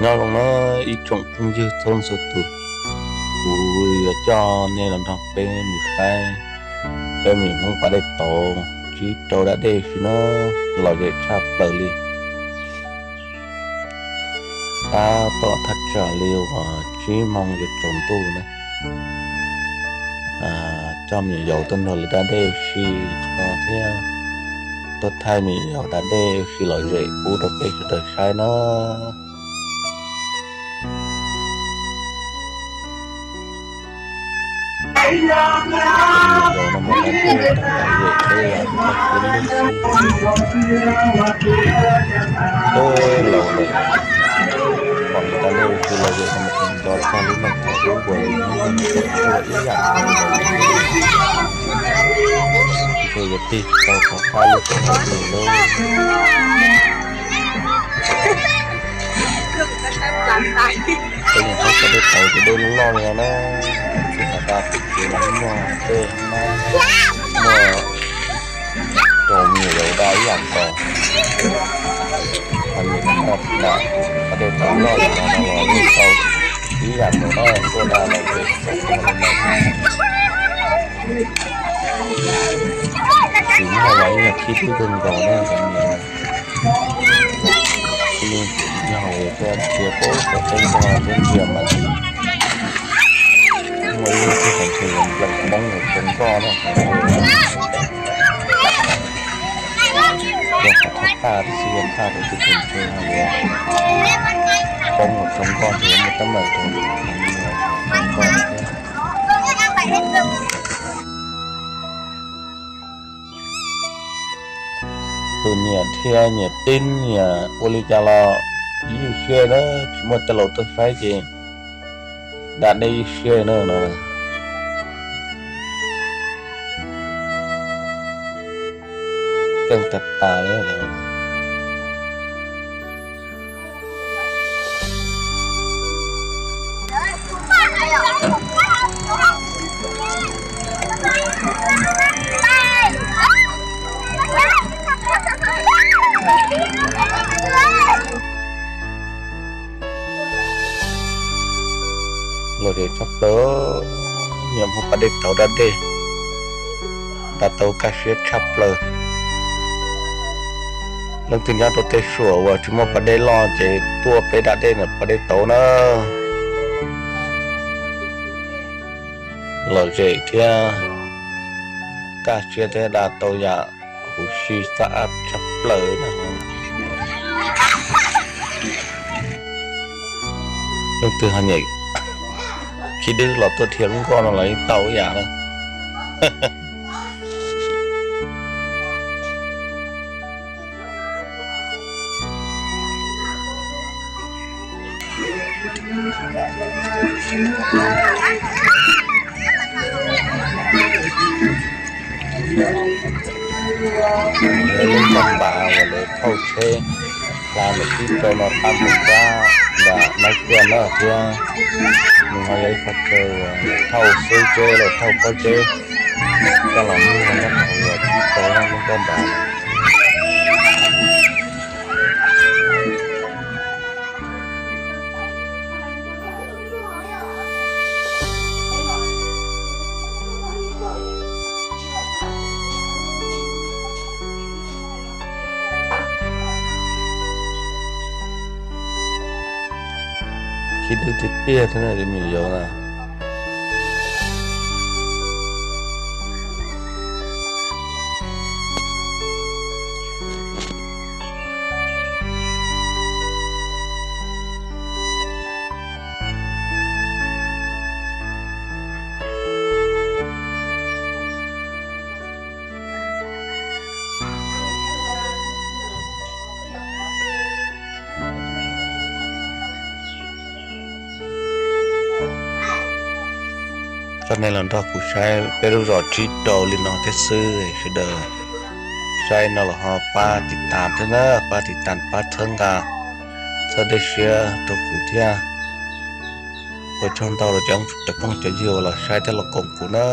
Nyob zoo na ib tsoom phooj ywg txhua leej txhua tus, kuv yuav coj nej los nrog peb mus saib peb me nyuam Hmoob pas dej tauv tsib rau da dej ua si na, lom zem tshaj plaws li. Tab tom thaj tsam li uas tsib moos yuav tsaus ntuj na. Coj me nyuam yaus tuaj nrog lawv da dej ua si no thiab tuaj thaij me nyuam yaus da dej ua si lom zem pub rau peb sawv daws saib na. Yaus no mas da dej tau lom zem peb los tau peb lub xwb. Peb laus lawm, pom da dej ua si lom zem no mas nco txog lub neej thaum ub nkaus li, ua ib yam nkaus li. Ntshe yuav tig tsis tau qhov qab lub sij hawm li lauj. Peb nyuam Hmoob pas dej tauv ces dej loj loj li no na, tsis tas da tus txiv los muaj dej hab muaj rau me nyuam yaus da ib yam nkaus. Hos nyuam tub noj nram pas dej tauv loj li no no los yeej tau ib yam nkaus na, tuaj da lom zem txog txog li no. Tsis muaj los ib yam khib dub kawg nkaus na cov niam. Ib leeg tsis yog hais tias ntsia pem saum teb ntog teb ntsia mas muaj ib lub txij qhov ntshe yuav nplees poob ua tsoo nkoj na. Yog qhov thaj paj tib si, yog paj rau txij qhov ntshe yuav poob ua tsoo nkoj, ntshe yuav muaj teeb meem rau tsoo nkoj thiab. Tus niam thiab niam tij niam ua li cas los ywj siab na, tsis muaj tej laus tuaj saib ces da dej ywj siab na no. Keej tag tas li. Lom zem tshaj plaws, nyuam Hmoob pas dej tauv da dej, da tau kaj siab tshaj plaws. Leej twg nyob rau tej suam uas tsis muaj pas dej loj ces tuaj peb da dej ntawm pas dej tauv na. Lom zem thiab kaj siab thiab da tau yam huv si xab ab tshaj plaws na. Leej twg ho nyiam khib dub los tuaj dhia lub nkoj no los yeej tau ib yam na. Lub nkoj npav uas lawv thauj tsheb hla ntawm tib rau no tab tom rab nram Maiv Kuaj na thiab. Nws ho yog ib qhov chaw uas thauj xub tsheb los thauj pob zeb coj los muag nyob rau hauv tib rau lub nkoj npav. Khib dub tiag tiag thiab na, me nyuam yaus na. Coj nej los nrog kuv saib peb lub zos tsib rau li no thiab xwb sawv daws. Saib no los ho pab tiv tas thiab na, pab tiv tas pab txhawb nqa, txhawb dej siab rau kuv thiab. Ua tsaug ntau rau cov phooj cov ywg uas los saib thiab los koom kuv na.